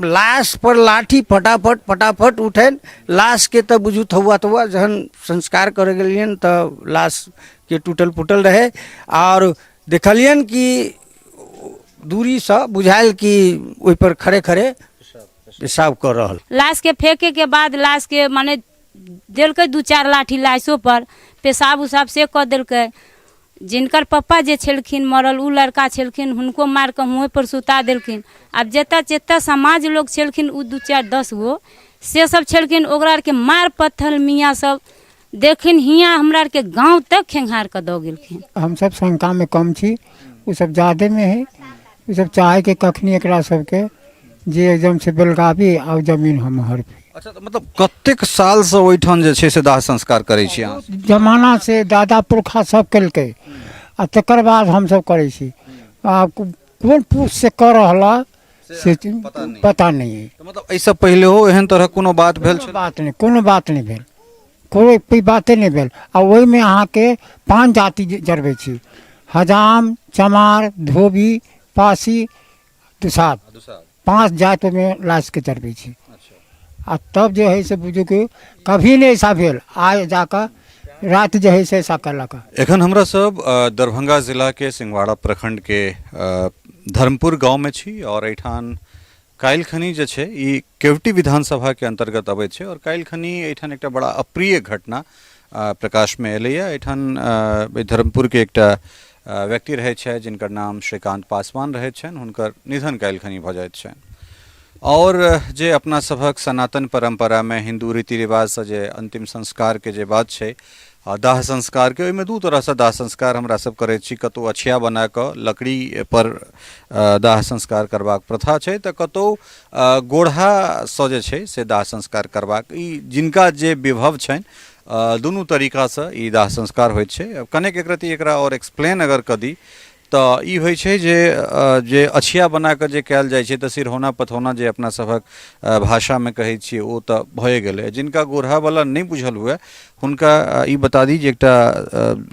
लाशपर लाठी फटाफट फटाफट उठनि। लाशके तऽ बुझू थौआ थौआ जहन संस्कार करय गेलियनि तऽ लाशके टूटल फूटल रहै आओर देखलियनि कि दूरीसँ बुझायल कि ओहिपर खड़े खड़े पेशाब कऽ रहल। लाशके फेंकेके बाद लाशके माने देलकै 2-4 लाठी लाशोपर, पेशाब उसाब से कऽ देलकै। जिनकर पप्पा जे छलखिन मरल, ओ लड़का छलखिन, हुनको मारिकऽ हुएँपर सुता देलखिन। आब जतऽ जतऽ समाज लोक छलखिन ओ 2-4-10 गो से सब छलखिन, ओकरा आरके मार पत्थर मियाँ सब देखिन हियाँ हमरा आरके गाँव तक खेंघार कऽ दऽ गेलखिन। हमसब शंकामे कम छी, ओ सब जादेमे है। ओ सब चाहे कि कखनी एकरा सबके जे एकदम से बेलगावी आ जमीन हम हड़पी। अच्छा, तऽ मतलब कतेक सालसँ ओहिठाम जे छै से दाह संस्कार करै छी अहाँ? जमाना से दादा पुरखा सब केलकै आ तकर बाद हमसब करै छी। आ कोन पुरुष से कऽ रहल से पता नहि। पता नहि है। तऽ मतलब एहिसँ पहिलेहो एहन तरहक कोनो बात भेल कोनो छल? बात नहि, कोनो बात नहि भेल, कोई कोई बाते नहि भेल। आ ओहिमे अहाँके 5 जाति जरबै छी, हजाम, चमार, धोबी, पासी, दुसाध, 5 जाति ओहिमे लाशके जरबै छी। आ तब जे है से बुझू कि कभी नहि ऐसा भेल, आइ जाकऽ राति जे है से ऐसा केलक। एखन हमरा सब दरभंगा जिलाके सिंहवाड़ा प्रखंडके धर्मपुर गाँवमे छी और एहिठाम काल्हि खनी जे छै ई केवटी विधानसभाके अन्तर्गत अबैत छै और काल्हि खनी एहिठाम एकटा बड़ा अप्रिय घटना प्रकाशमे एलैए। एहिठाम धर्मपुरके एकटा व्यक्ति रहैत छथि जिनकर नाम श्रीकान्त पासवान रहैत छनि, हुनकर निधन काल्हि खनी भऽ जाइत छनि। और जे अपना सभक सनातन परम्परामे हिन्दू रीति रिवाजसँ जे अन्तिम संस्कारके जे बात छै दाह संस्कारके, ओहिमे दू तरहसँ दाह संस्कार हमरा सब करैत छी। कतहु अछिया बनाकऽ लकड़ीपर दाह संस्कार करबाक प्रथा छै, तऽ कतहु गोढ़ासँ जे छै से दाह संस्कार करबाक, ई जिनका जे विभव छनि दुनू तरीकासँ ई दाह संस्कार होइत छै। कनेक एक रत्ती एकरा आओर एक्सप्लेन अगर कऽ दी तऽ ई होइ छै जे जे अछिया बना कऽ जे कयल जाइ छै तऽ सिरहौना पथौना जे अपना सभक भाषामे कहै छियै ओ तऽ भए गेलै। जिनका गोढ़ावला नहि बुझल हुए हुनका ई बता दी जे एकटा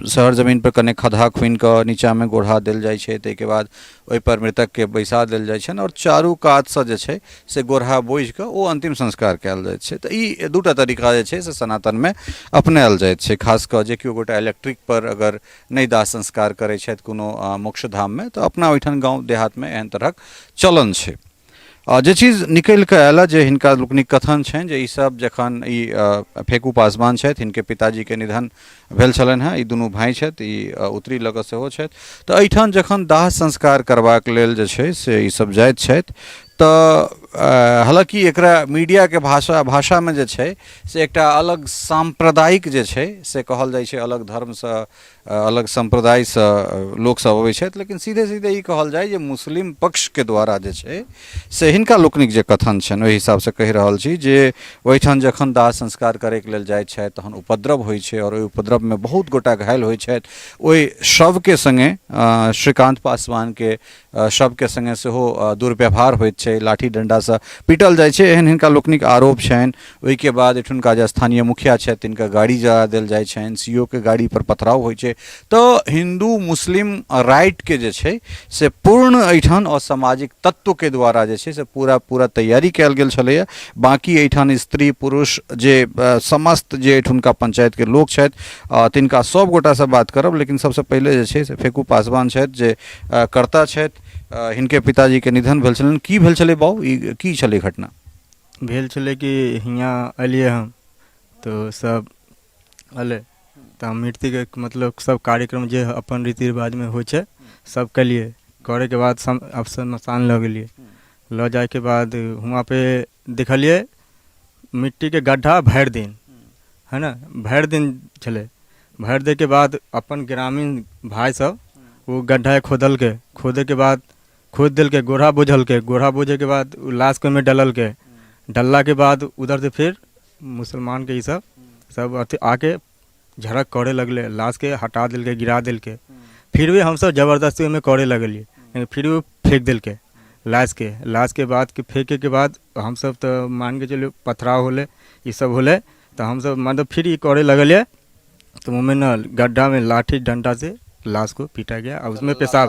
शहर जमीनपर कने खदहा खुनि कऽ नीचाँमे गोढ़ा देल जाइ छै, ताहिके बाद ओहिपर मृतकके बैसा देल जाइ छनि आओर चारू कातसँ जे छै से गोरहा बोझि कऽ ओ अन्तिम संस्कार कयल जाइत छै। तऽ ई दूटा तरीका जे छै से सनातनमे अपनायल जाइत छै। खास कऽ जे केओ गोटा इलेक्ट्रिकपर अगर नहि दाह संस्कार करै छथि कोनो मोक्षधाममे तऽ अपना ओहिठाम गाँव देहातमे एहन तरहक चलन छै। जे चीज निकलि कऽ आयल जे हिनका लोकनिक कथन छनि जे ईसभ जखन ई फेकू पासवान छथि, हिनके पिताजीके निधन भेल छलनि हेँ, ई दुनू भाय छथि, ई उत्तरी लऽ कऽ सेहो छथि, तऽ एहिठाम जखन दाह संस्कार करबाक लेल जे छै से ईसभ जाइत छथि तऽ हालाँकि एकरा मीडियाके भाषामे जे छै से एकटा अलग साम्प्रदायिक जे छै से कहल जाइ छै, अलग धर्मसँ अलग सम्प्रदायसँ लोकसभ अबै छथि, लेकिन सीधे सीधे ई कहल जाय जे मुस्लिम पक्षके द्वारा जे छै से हिनका लोकनिक जे कथन छनि ओहि हिसाबसँ कहि रहल छी जे ओहिठाम जखन दाह संस्कार करैके लेल जाइ छथि तहन उपद्रव होइ छै आओर ओहि उपद्रवमे बहुत गोटा घायल होइ छथि। ओहि शवके सङ्गे श्रीकान्त पासवानके शवके सङ्गे सेहो दुर्व्यवहार होइत छै, लाठी डण्डासँ पीटल जाइ छै, एहन हिनका लोकनिक आरोप छनि। ओहिके बाद एहिठुनका जे स्थानीय मुखिया छथि तिनका गाड़ी जरा देल जाइ छनि, सी ओ के गाड़ीपर पथराव होइ छै। तऽ हिन्दू मुस्लिम राइटके जे छै से पूर्ण एहिठाम असामाजिक तत्वके द्वारा जे छै से पूरा पूरा तैयारी कयल गेल छलैए। बाँकी एहिठाम स्त्री पुरुष जे समस्त जे एहिठुनका पंचायतके लोक छथि तिनका सभ गोटासँ बात करब, लेकिन सबसँ पहिले जे छै से फेकू पासवान छथि जे कर्ता छथि, हिनके पिताजीके निधन भेल छलनि। की भेल छलै बाउ, ई की छलै घटना? भेल छलै कि हियाँ एलियै हम तऽ सब एलै तऽ हम मृत्युके मतलब सब कार्यक्रम जे अपन रीति रिवाजमे होइ छै सब केलियै। करैके बाद अब श्मशान लऽ गेलियै। लऽ जाइके बाद हुआँपर देखलियै मिट्टीके गड्ढा भरि दिन है ने, भरि दिन छलै। भरि दैके बाद अपन ग्रामीण भाय सब ओ गड्ढा खोदलकै। खोदैके बाद खोदि देलकै, गोढ़ा बोझलकै। गोढ़ा बोझैके बाद ओ लाशके ओहिमे डललकै। डललाके बाद उधरसँ फेर मुसलमानके ई सब सब अथी आके झड़क करे लगलै, लाशके हटा देलकै, गिरा देलकै। फिर भी हमसब जबरदस्ती ओहिमे करे लगलियै, लेकिन फिर ओ फेक देलकै लाशके। लाशके बाद फेकैके बाद हमसब तऽ मानिके चलू पथराव होलै, ई सब होलै, तऽ हमसब मतलब फिर ई करे लगलियै। तो ओहिमे ने गड्ढामे लाठी डंडा से लाश को पीटा गया आ उसमें पेशाब,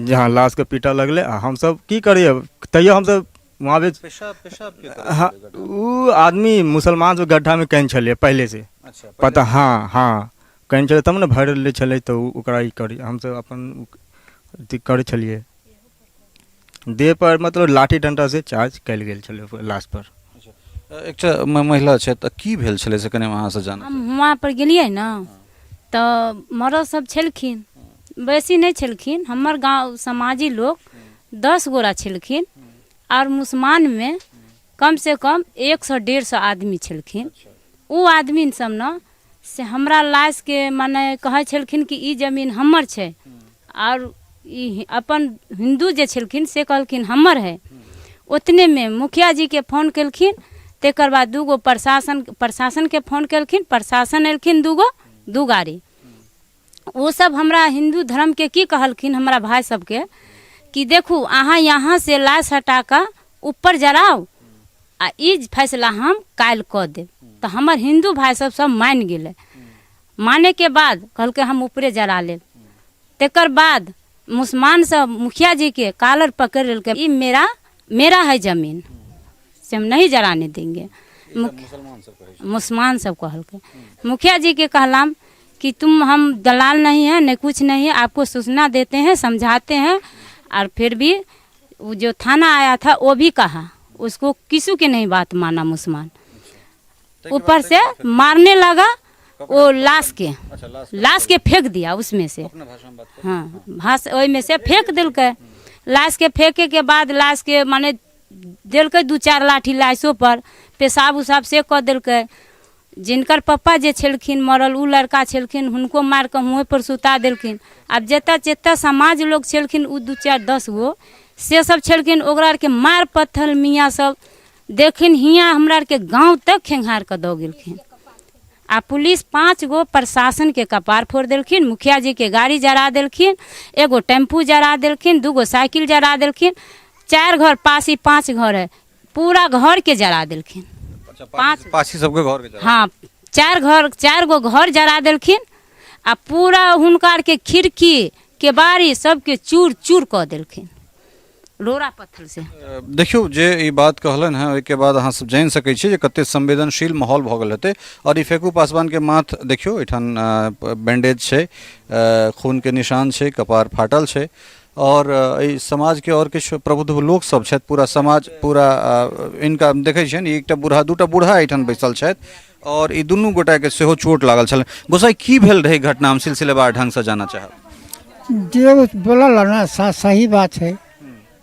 जहाँ लाशके पीटऽ लगलै। आ हमसब की करियै, तैयो हमसब वहाँ पे पेशाब पेशाब के हाँ ओ आदमी मुसलमान सब गड्ढामे केने छलै पहिलेसँ। अच्छा। पता, हँ हँ, केने छलै तब ने भरल छलै, तऽ ओ ओकरा ई करी हमसब अपन अथी करै छलियै। देह पर मतलब लाठी डण्टासँ चार्ज कयल गेल छलै लाश पर। एकटा महिला छै, तऽ की भेल छलै से कनि हम अहाँसँ जानब। हम हुआँपर गेलियै ने तऽ मरद सब छलखिन, बेसी नहि छलखिन। हमर गाँव समाजी लोक 10 गोरा छलखिन आओर मुसलमानमे कमसँ कम 100 150 आदमी छलखिन। ओ आदमी सब ने से हमरा लाशके मने कहै छलखिन कि ई जमीन हमर छै, आओर ई अपन हिन्दू जे छलखिन से कहलखिन हमर है। ओतनेमे मुखिया जीके फोन केलखिन, तकर बाद 2 गो प्रशासनके फोन केलखिन, प्रशासन एलखिन 2 गो 2 गाड़ी। ओ सब हमरा हिन्दू धर्मके की कहलखिन हमरा भाय सबके कि देखू अहाँ यहाँ से लाश हटा कऽ ऊपर जराउ आ ई फैसला हम काल्हि कऽ देब। तऽ हमर हिन्दू भाय सब सब मानि गेलै। मानैके बाद कहलकै हम ऊपरे जरा लेब। तकर बाद मुसलमान सब मुखिया जीके कालर पकड़ि लेलकै, ई मेरा मेरा है जमीन, से हम नहीं जराने देंगे। मुसलमान सब कहलकै। मुखिया जी के कहलाम कि तुम हम दलाल नहीं है, नहीं कुछ नहीं है, आपको सूचना देते हैं, समझाते हैं। और फिर भी वो जो थाना आया था वो भी कहा, उसको किसी के नहीं बात माना मुसलमान। ऊपर से मारने लगा वो लाश के, लाश के फेंक दिया उसमें से। हाँ, भाष ओहिमे से फेंक देलकै। लाश के फेंके के बाद लाश के माने देलकै 2-4 लाठी लाशो पर, पेशाब उसाब से कऽ देलकै। जिनकर पप्पा जे छलखिन मरल ओ लड़का छलखिन, हुनको मारि कऽ हुएँ पर सुता देलखिन। आब जतऽ जतऽ समाज लोक छलखिन ओ 2-4 10 गो से सब छलखिन, ओकरा आरके मार पत्थर मियाँ सब देखिन हियाँ हमरा आरके गाँव तक खेंघार कऽ दऽ गेलखिन। आ पुलिस 5 गो प्रशासन के कपार फोड़ देलखिन, मुखिया जी के गाड़ी जरा देलखिन, एगो टेम्पू जरा देलखिन, 2 गो साइकिल जरा देलखिन, 4 घर पासी 5 घर है पूरा घर के जरा देलखिन। अच्छा, पासी सबके घर के जरा? हाँ, 4 घर, 4 गो घर जरा देलखिन आ पूरा हुनका आरके खिड़की केबाड़ी सबके चूर चूर कऽ देलखिन रोड़ा पत्थर से। देखियौ जे ई बात कहलनि हेँ ओहिके बाद अहाँ सब जानि सकै छी जे कते संवेदनशील माहौल भऽ गेल हेतै। आओर ई फेकू पासवानके माथ देखियौ, एहिठाम बैंडेज छै, खूनके निशान छै, कपार फाटल छै। आओर एहि समाजके आओर किछु प्रबुद्ध लोक सब छथि, पूरा समाज पूरा इनका देखै छियनि, एकटा बूढ़ा 2टा बूढ़ा एहिठाम बैसल छथि आओर ई दुनू गोटाके सेहो चोट लागल छलनि। गोसाई, की भेल रहै घटना, हम सिलसिलेवार ढङ्गसँ जानऽ चाहब। जे बोलल ने सही बात छै,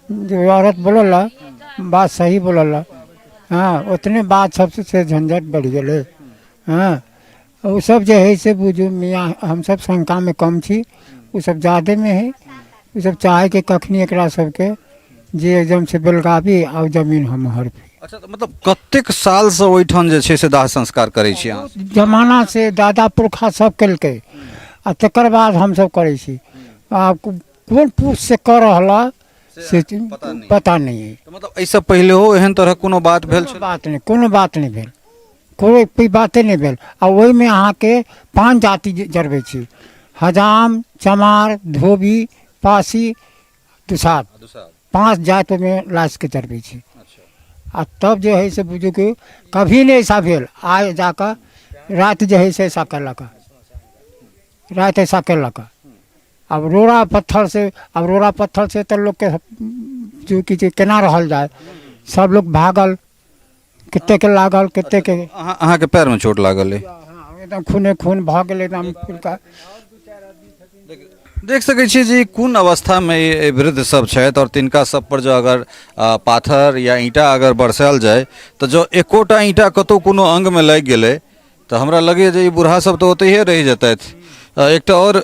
जे औरत बोलल बात सही बोलल। हाँ, उतने बात सबसे से झंझट बढ़ि गेलै। हाँ, ओ सब जे है से बुझू मियाँ हमसब शंकामे कम छी, ओ सब जादेमे है। ओ सब चाहे कि कखनी एकरा सबके जे एकदम से बेलगावी आ जमीन हम हड़पी। अच्छा, तऽ मतलब कतेक सालसँ ओहिठाम जे छै से दाह संस्कार करै छी अहाँ? जमाना से दादा पुरखा सब केलकै आ तकर बाद हमसब करै छी। आ कोन पुरुष से कऽ रहल से पता नहि है। तऽ मतलब एहिसँ पहिलेहो एहन तरहक कोनो बात भेल छल? बात नहि, कोनो बात नहि भेल, कोइ बाते नहि भेल। आ ओहिमे अहाँके 5 जाति जरबै छी, हजाम, चमार, धोबी, पासी, दुसाध, 5 जाति ओहिमे लाशके जरबै छी। आ तब जे है से बुझू कि कभी नहि ऐसा भेल। आइ जाकऽ राति जे है से ऐसा केलक, राति ऐसा केलक। आब रोड़ा पत्थर से, आब रोड़ा पत्थर से तऽ लोकके जो कि जे केना रहल जाय, सब लोक भागल, कतेकके लागल, कतेकके। अहाँके पैरमे चोट लागल अइ? हँ, एकदम खूने खून भऽ गेल एकदम फुलका। देख सकै छियै जे कोन अवस्थामे ई वृद्ध सब छथि आओर तिनका सब पर जँ अगर पाथर या ईंटा अगर बरसायल जाय तऽ जँ एकोटा ईंटा कतहु कोनो अङ्गमे लागि गेलै तऽ हमरा लगैए जे ई बूढ़ा सब तऽ ओतहिए रहि जेतथि। एकटा आओर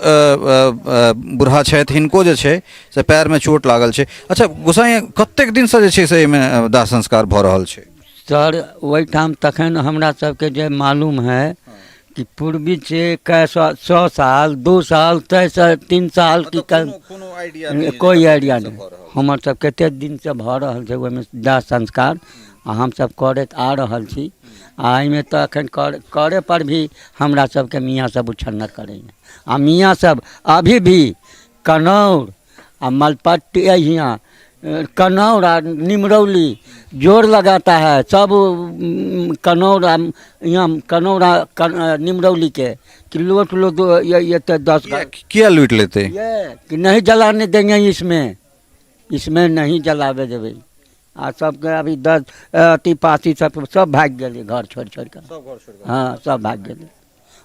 बूढ़ा छथि, हिनको जे छै से पैरमे चोट लागल छै। अच्छा गोसाई, कतेक दिनसँ जे छै से एहिमे दाह संस्कार भऽ रहल छै? सर, ओहिठाम तखन हमरा सबके जे मालूम है कि पूर्वी से कै 100 साल, 2 साल, 3 साल की कोई आइडिया नहि। हमर सब कते दिनसँ भऽ रहल छै ओहिमे दाह संस्कार आ हमसब करैत आ रहल छी। आ एहिमे तऽ एखन करे पर भी हमरा सबके मियाँ सब उछन्नर करैए। आ मियाँ सब अभी भी कनौर आ मलपट्टी हियाँ कनौर आ निमरौली जोर लगाता है सब कनौरा, यहाँ कनौरा निमरौली के कि लूट लो दो, ये तो 10 घर। किया लूट लेते? ये कि नहीं जलाने देंगे, इसमें इसमें नहीं जलावे देवे। आ सबके अभी 10 अथी पासी सब सब भाग गेलै घर छोड़ि छोड़ि कऽ। सब घर छोड़ि कऽ? हँ, सब भाग गेलै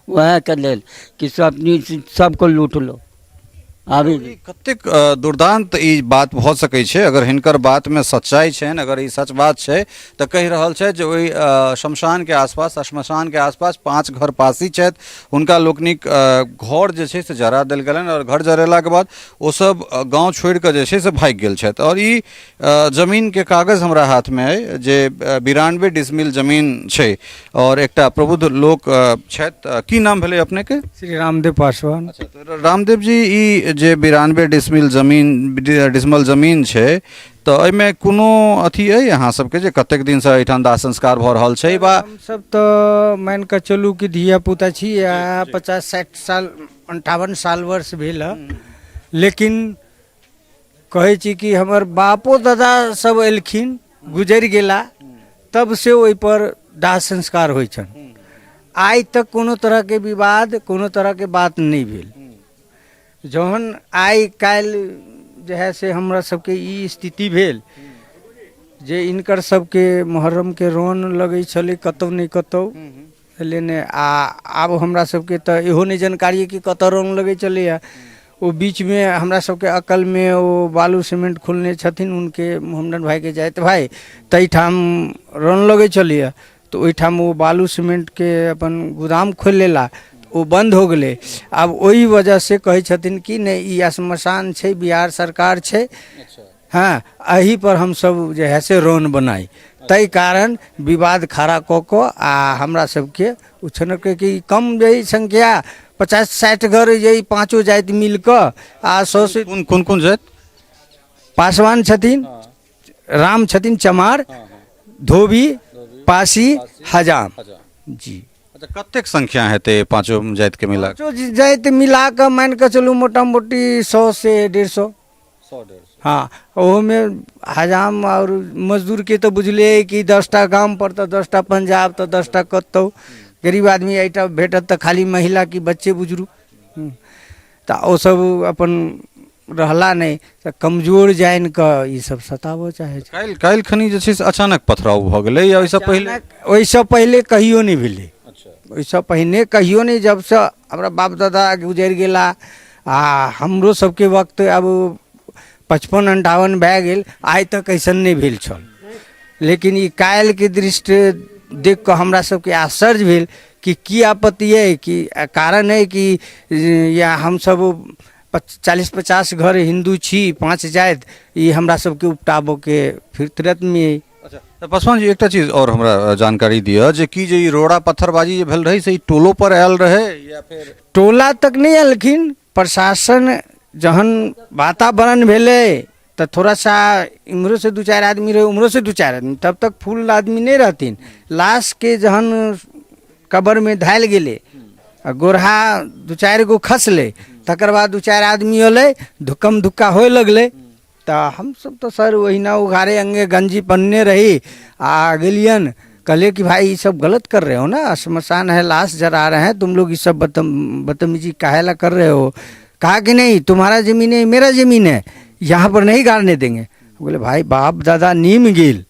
वएह के लेल कि सब सबको लूट लो। अभी ई कतेक दुर्दांत ई बात भऽ सकै छै। अगर हिनकर बातमे सच्चाइ छनि, अगर ई सच बात छै, तऽ कहि रहल छथि जे ओहि शमशानके आसपास, श्मशानके आसपास 5 घर पासी छथि, हुनका लोकनिक घर जे छै से जरा देल गेलनि आओर घर जरेलाके बाद ओसभ गाँव छोड़ि कऽ जे छै से भागि गेल छथि। आओर ई जमीनके कागज हमरा हाथमे अइ जे 92 डिसमिल जमीन छै आओर एकटा प्रबुद्ध लोक छथि। की नाम भेलै अपनेके? श्री रामदेव पासवान। अच्छा, तऽ रामदेव जी, ई जे 92 डिसमिल जमीन, डिसमल जमीन छै, तऽ एहिमे कोनो अथी अइ अहाँ सबके जे कतेक दिनसँ एहिठाम दाह संस्कार भऽ रहल छै बा? हमसब तऽ मानि कऽ चलू कि धिया पुता छी, आ 50-60 साल, 58 साल वर्ष भेल हँ, लेकिन कहै छी कि हमर बापो दादा सब एलखिन, गुजरि गेला, तब से ओहिपर दाह संस्कार होइ छनि। आइ तक कोनो तरहके विवाद, कोनो तरहके बात नहि भेल। जहन आइ काल्हि जे है से हमरा सबके ई स्थिति भेल जे हिनकर सबके मुहर्रमके रोन लगै छलै कतहु नहि कतहु भेलै ने। आ आब हमरा सबके तऽ इहो नहि जानकारी कि कतऽ रंग लगै छलैए। ओ बीचमे हमरा सबके अकलमे ओ बालू सीमेंट खोलने छथिन हुनके मोहम्मद भाइके जाइत भाइ, ताहिठाम रंग लगै छलैए, तऽ ओहिठाम ओ बालू सीमेंटके अपन गोदाम खोलि लेला, ओ बन्द हो गेलै। आब ओहि वजहसँ कहै छथिन कि नहि ई श्मशान छै, बिहार सरकार छै, हँ, एहिपर हमसभ जे हइ से रन बनाइ, ताहि कारण विवाद खड़ा कऽ कऽ आ हमरा सबके उछनलकै कि कम जे संख्या 50-60 घर जे ई पाँचो जाति मिल कऽ आ सौ से कोन कोन कोन जाति? पासवान छथिन, राम छथिन, चमार, धोबी, पासी, हजाम जी। अच्छा, कतेक संख्या हेतै पाँचो जातिके मिला? पाँचो जाति मिला कऽ मानि कऽ चलू मोटा मोटी 100 से 150। 100-150। हँ, ओहोमे हजाम आओर मजदूरके तऽ बुझले अइ कि 10टा गामपर तऽ 10टा पंजाब तऽ 10टा कतहु गरीब आदमी एहिठाम भेटत तऽ खाली महिला कि बच्चे बुजुर्ग, तऽ ओसभ अपन रहला नहि, तऽ कमजोर जानि कऽ ईसभ सताबऽ चाहै छै। काल्हि खनी जे छै से अचानक पथराव भऽ गेलै या ओहिसँ पहिले? ओहिसँ पहिले कहियो नहि भेलै, ओहिसँ पहिने कहियो नहि। जबसँ हमरा बाप दादा गुजरि गेला आ हमरो सबके वक्त आब 55-58 भए गेल, आइ तक अइसन नहि भेल छल। लेकिन ई काल्हिके दृष्टि देख कऽ हमरा सबके आश्चर्य भेल कि की आपत्ति अइ, कि कारण अइ कि या हमसब 40-50 घर हिन्दू छी, 5 जाति, ई हमरा सबके उपटाबऽके फितरतमे अइ। अच्छा, तऽ पासवान जी, एकटा चीज आओर हमरा जानकारी दिअ जे की जे ई रोड़ा पत्थरबाजी जे भेल रहै से ई टोलो पर आयल रहै या फेर? टोला तक नहि एलखिन। प्रशासन जहन वातावरण भेलै तऽ थोड़ा सा इम्हरो से 2-4 आदमी रहै, उम्हरो से 2-4 आदमी, तब तक फुल आदमी नहि रहथिन। लाशके जहन कबरमे धायल गेलै आ गोरहा 2-4 गो खसलै, तकर बाद 2-4 आदमी अयलै, धुक्कम धुक्का होए लगलै। तऽ हमसब तऽ सर ओहिना उघारे अंगे गंजी पहनने रही आ गेलियन, कहलिए कि भाई ये सब गलत कर रहे हो ना, श्मशान है, लाश जरा रहे हैं तुम लोग, ये सब बदतमीजी काहे ला कर रहे हो? कहा कि नहीं तुम्हारा जमीन है, मेरा जमीन है, यहाँ पर नहीं गाड़ने देंगे। बोले भाई बाप दादा नीम गेल,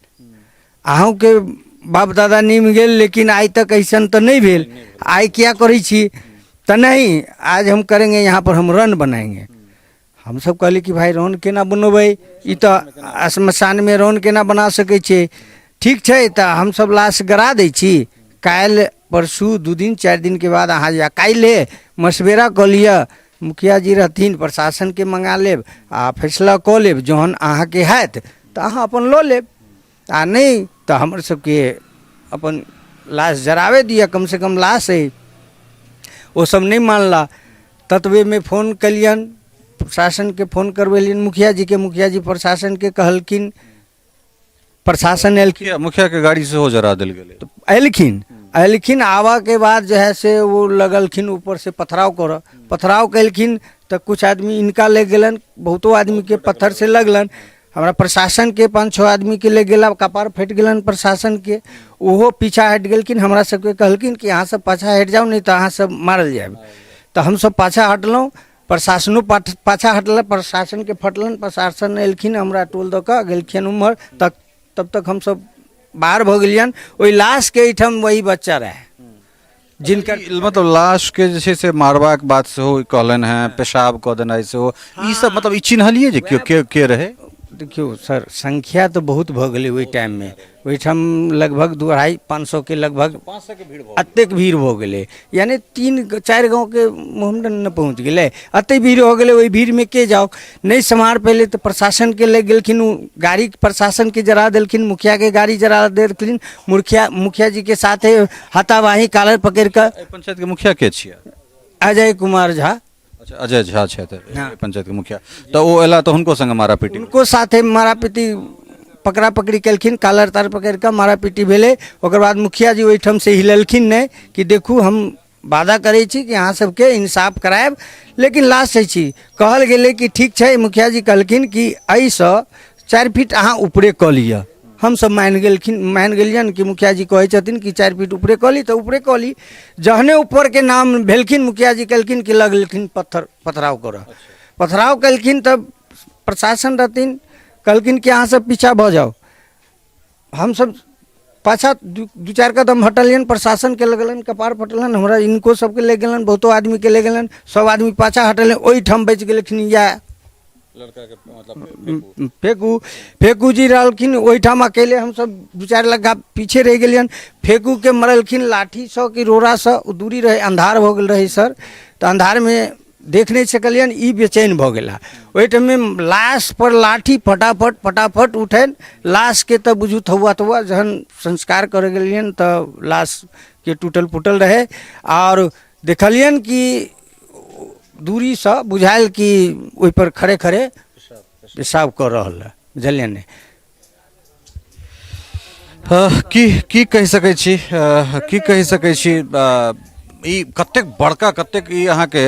अहूँके बाप दादा नीम गेल, लेकिन आइ तक ऐसन तऽ नहि भेल, आइ किया करै छी? तऽ नहीं आज हम करेंगे, यहाँ पर हम रन बनाएंगे। हमसब कहली कि भाइ रन केना बनेबै, ई तऽ श्मशानमे रन केना बना सकै छियै? ठीक छै, तऽ हमसब लाश गड़ा दै छी, काल्हि परसू 2 दिन 4 दिनके बाद अहाँ या काल्हिए मशवरा कऽ लिअ, मुखिया जी रहथिन, प्रशासनके मँगा लेब आ फैसला कऽ लेब, जहन अहाँके हैत तऽ अहाँ अपन लऽ लेब, आ नहि तऽ हमर सबके अपन लाश जराबे दिअ, कमसँ कम लाश अइ। ओसब नहि मानला। ततबेमे फोन केलियनि प्रशासनके, फोन करबेलियनि मुखिया जीके, मुखिया जी प्रशासनके कहलखिन, प्रशासन एलखिन। मुखियाके गाड़ी सेहो जरा देल गेलै। एलखिन, एलखिन, आबऽके बाद जे है से ओ लगलखिन ऊपरसँ पथराव करऽ, पथराव केलखिन तऽ किछु आदमी इनका लागि गेलनि, बहुतो आदमीके पत्थरसँ लगलनि। हमरा प्रशासनके 5-6 आदमीके ले गेला, कपार फटि गेलनि प्रशासनके, ओहो पीछा हटि गेलखिन। हमरा सबके कहलखिन कि अहाँ सब पाछा हटि जाउ, नहि तऽ अहाँ सब मारल जायब। तऽ हमसब पाछा हटलहुँ, प्रशासनो पाछा हटल, प्रशासनके फटलनि, प्रशासन एलखिन, हमरा टोल दऽ कऽ गेलखिन उम्हर तक, तब तक हमसब बाहर भऽ गेलियनि। ओहि लाशके एहिठाम वही बच्चा रहै जिनकर मतलब लाशके जे छै से मारबाक बात सेहो कहलनि हेँ, पेशाब कऽ देनाइ सेहो, ई सब मतलब ई चिन्हलियै जे केओ के के रहै? देखियौ सर, संख्या तऽ बहुत भऽ गेलै ओहि टाइममे, ओहिठाम लगभग 250 500 के लगभग एतेक भीड़ भऽ गेलै, यानि 3-4 गाँवके मोहम्मदन ने पहुँच गेलै, एतेक भीड़ हो गेलै। ओहि भीड़मे के जाउ, नहि सम्हार पयलै तऽ प्रशासनके लागि गेलखिन, ओ गाड़ी प्रशासनके जरा देलखिन, मुखियाके गाड़ी जरा देलखिन, मुखिया जीके साथे हाथावाही कालर पकड़ि कऽ। एहि पंचायतके मुखिया के छियै? अजय कुमार झा। अच्छा, अजय झा छथि एहि पंचायतके मुखिया। तऽ ओ एला तऽ हुनको संगे मारापीटी? हुनको साथे मारापीटी, पकड़ा पकड़ी केलखिन, कालर तार पकड़ि कऽ मारापीटी भेलै। ओकर बाद मुखिया जी ओहिठाम से हिललखिन नहि कि देखू हम वादा करै छी कि अहाँ सबके इंसाफ करायब, लेकिन लास्ट छी कहल गेलै कि ठीक छै। मुखिया जी कहलखिन कि एहिसँ 4 फीट अहाँ ऊपरे कऽ लिअ। हमसब मानि गेलखिन, मानि गेलियनि कि मुखिया जी कहै छथिन कि 4 फीट ऊपरे कऽ ली तऽ ऊपरे कऽ ली। जहने ऊपरके नाम भेलखिन, मुखिया जी कहलखिन कि लगलखिन पथराव करऽ। पथराव केलखिन तऽ प्रशासन रहथिन, कहलखिन कि अहाँ सब पीछा भऽ जाउ। हमसब पाछा 2-4 कदम हटलियनि, प्रशासनके लगलनि कपार फटलनि, हमरा इनको सबके लागि गेलनि, बहुतो आदमीके लागि गेलनि, सब आदमी पाछा हटलनि। ओहिठाम बचि गेलखिन इएह फेकू, फेकू जी रहलखिन ओहिठाम अकेले, हमसब 2-4 लग्गा पीछे रहि गेलियनि। फेकूके मरलखिन लाठीसँ कि रोड़ासँ, ओ दूरी रहै, अन्धार भऽ गेल रहै सर, तऽ अन्धारमे देख नहि सकलियनि, ई बेचैन भऽ गेला। ओहि टाइममे लाशपर लाठी फटाफट फटाफट उठनि, लाशके तऽ बुझू थौआ थौआ। जहन संस्कार करऽ गेलियनि तऽ लाशके टूटल फूटल रहै, आओर देखलियनि कि दूरीसँ बुझायल कि ओहिपर खड़े खड़े पेशाब कऽ रहल है, बुझलियै ने। की की कहि सकै छी, की कहि सकै छी, ई कतेक बड़का, कतेक ई अहाँके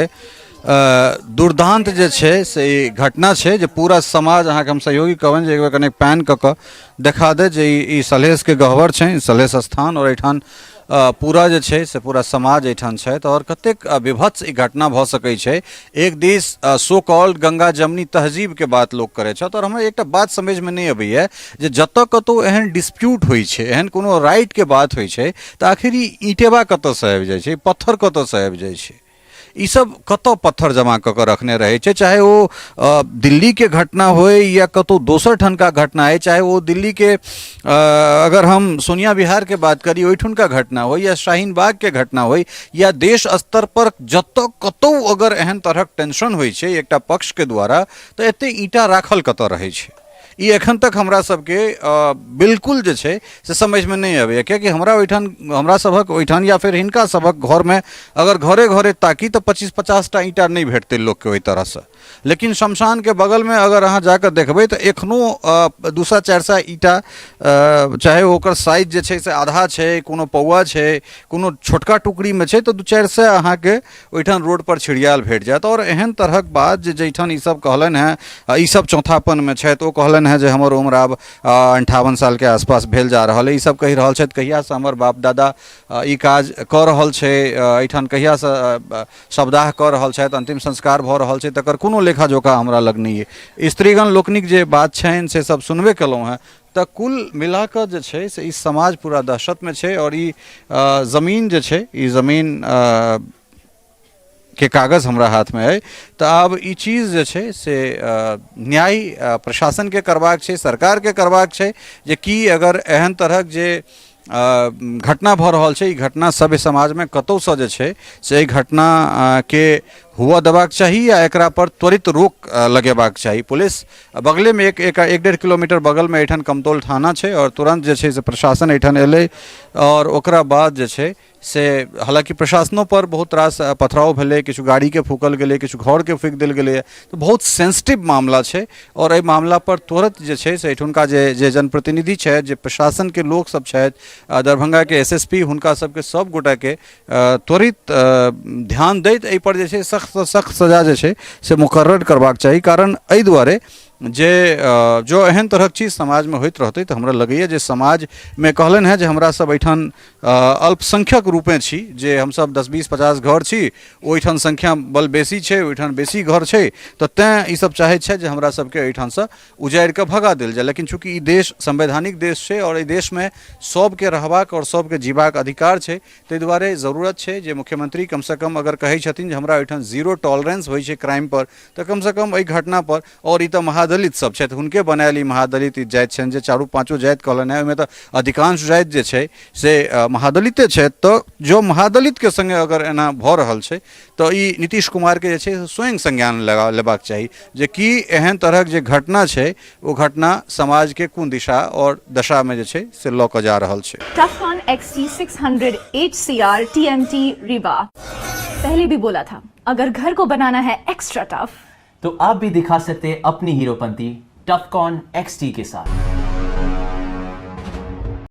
दुर्दान्त जे छै से ई घटना छै जे पूरा समाज अहाँके हम सहयोगी कहबनि जे एकबेर कनेक पैन कऽ कऽ देखा दे जे ई सलहेशके गहबर छै, सलहेश स्थान, आओर एहिठाम पूरा जे छै से पूरा समाज एहिठाम छथि। आओर कतेक विभत्स ई घटना भऽ सकै छै। एक दिस सो कॉल्ड गंगा जमनी तहजीबके बात लोक करै छथि, आओर हमरा एकटा बात समझमे नहि अबैए जे जतऽ कतहु एहन डिस्प्यूट होइ छै, एहन कोनो राइटके बात होइ छै, तऽ आखिर ई ईंटेबा कतऽसँ आबि जाइ छै, पत्थर कतऽसँ आबि जाइ छै, ई सब कतऽ पत्थर जमा कऽ कऽ रखने रहै छै, चाहे ओ दिल्लीके घटना होइ या कतहु दोसर ठनका घटना होइ, चाहे ओ दिल्लीके अगर हम सोनिया विहारके बात करी ओहिठुनका घटना होइ या शाहीन बागके घटना होइ या देश स्तर पर जतऽ कतहु अगर एहन तरहक टेंशन होइ छै एकटा पक्षके द्वारा, तऽ एते ईंटा राखल कतऽ रहै छै? ई एखन तक हमरा सबके बिल्कुल जे छै से समझमे नहि अबैए, कियाकि हमरा ओहिठाम, हमरा सभक ओहिठाम या फेर हिनका सभक घरमे अगर घरे घरे ताकी तऽ 25-50 टा ईंटा नहि भेटतै लोकके ओहि तरहसँ। लेकिन शमशानके बगलमे अगर अहाँ जाकऽ देखबै तऽ एखनो 200-400 ईंटा, चाहे ओकर साइज जे छै से आधा छै, कोनो पौआ छै, कोनो छोटका टुकड़ीमे छै, तऽ 200-400 अहाँके ओहिठाम रोडपर छिड़ियाएल भेट जायत। आओर एहन तरहक बात जे जाहिठाम ईसब कहलनि हेँ, ईसब चौथापनमे छथि, ओ कहलनि हेँ जे हमर उम्र आब 58 सालके आसपास भेल जा रहल अइ, ईसब कहि रहल छथि कहियासँ हमर बाप दादा ई काज कऽ रहल छै, एहिठाम कहियासँ शवदाह कऽ रहल छथि, अन्तिम संस्कार भऽ रहल छै, तकर कोनो लेखा जोखा हमरा लग नहि अइ। स्त्रीगण लोकनिक जे बात छनि से सब सुनबे केलहुँ हेँ। तऽ कुल मिलाकऽ जे छै से ई समाज पूरा दहशतमे छै, आओर ई जमीन जे छै, ई जमीन के कागज हमरा हाथमे अइ, तऽ आब ई चीज जे छै से न्याय प्रशासनके करबाक छै, सरकारके करबाक छै जे की अगर एहन तरहक जे घटना भऽ रहल छै, ई घटना सभ्य समाजमे कतहुसँ जे छै से एहि घटनाके हुअ देबाक चाही या एकरा पर त्वरित रोक लगेबाक चाही। पुलिस बगलेमे एक एक एक डेढ़ किलोमीटर बगलमे एहिठाम कमतौल थाना छै, आओर तुरन्त जे छै से प्रशासन एहिठाम एलै, आओर ओकरा बाद जे छै से हालाँकि प्रशासनोपर बहुत रास पथराव भेलै, किछु गाड़ीके फूकल गेलै, किछु घरके फूकि देल गेलैए, तऽ बहुत सेंसिटिव मामला छै। आओर एहि मामलापर तुरन्त जे छै से एहिठुनका जे जे जनप्रतिनिधि छथि, जे प्रशासनके लोकसब छथि, दरभंगाके एस एस पी, हुनका सबके सब गोटाके त्वरित ध्यान दैत एहिपर जे छै सख्तसँ सख्त सजा जे छै से मुकर्रर करबाक चाही। कारण एहि दुआरे जे जँ एहन तरहक चीज समाजमे होइत रहतै तऽ हमरा लगैए जे समाजमे कहलनि हेँ जे हमरा सब एहिठाम अल्पसंख्यक रूपेँ छी, जे हमसब 10 20 50 घर छी, ओहिठाम संख्या बल बेसी छै, ओहिठाम बेसी घर छै, तऽ तैँ ईसब चाहै छथि जे हमरा सबके एहिठामसँ उजाड़ि कऽ भगा देल जाय। लेकिन चूँकि ई देश संवैधानिक देश छै आओर एहि देशमे सबके रहबाक आओर सबके जीबाक अधिकार छै, ताहि दुआरे जरूरत छै जे मुख्यमंत्री कमसँ कम अगर कहै छथिन जे हमरा ओहिठाम जीरो टॉलरेंस होइ छै क्राइमपर, तऽ कमसँ कम एहि घटनापर, आओर ई तऽ महादलित सब छथि, हुनके बनायल ई महादलित ई जाति छनि जे चारू पाँचो जाति कहलनि हेँ, ओहिमे तऽ अधिकांश जाति जे छै से महादलिते छथि। तऽ जँ महादलितके सङ्गे अगर एना भऽ रहल छै तऽ ई नीतीश कुमारके जे छै से स्वयं संज्ञान लगा लेबाक चाही जे की एहन तरहक जे घटना छै ओ घटना समाजके कोन दिशा आओर दशामे जे छै से लऽ कऽ जा रहल छै। Tufcon XT600 HCR TMT Rewa। पहले भी बोला था, अगर घर को बनाना है एक्स्ट्रा टफ तो आप भी दिखा सकते हैं अपनी हीरोपंती टफकॉन XT के साथ।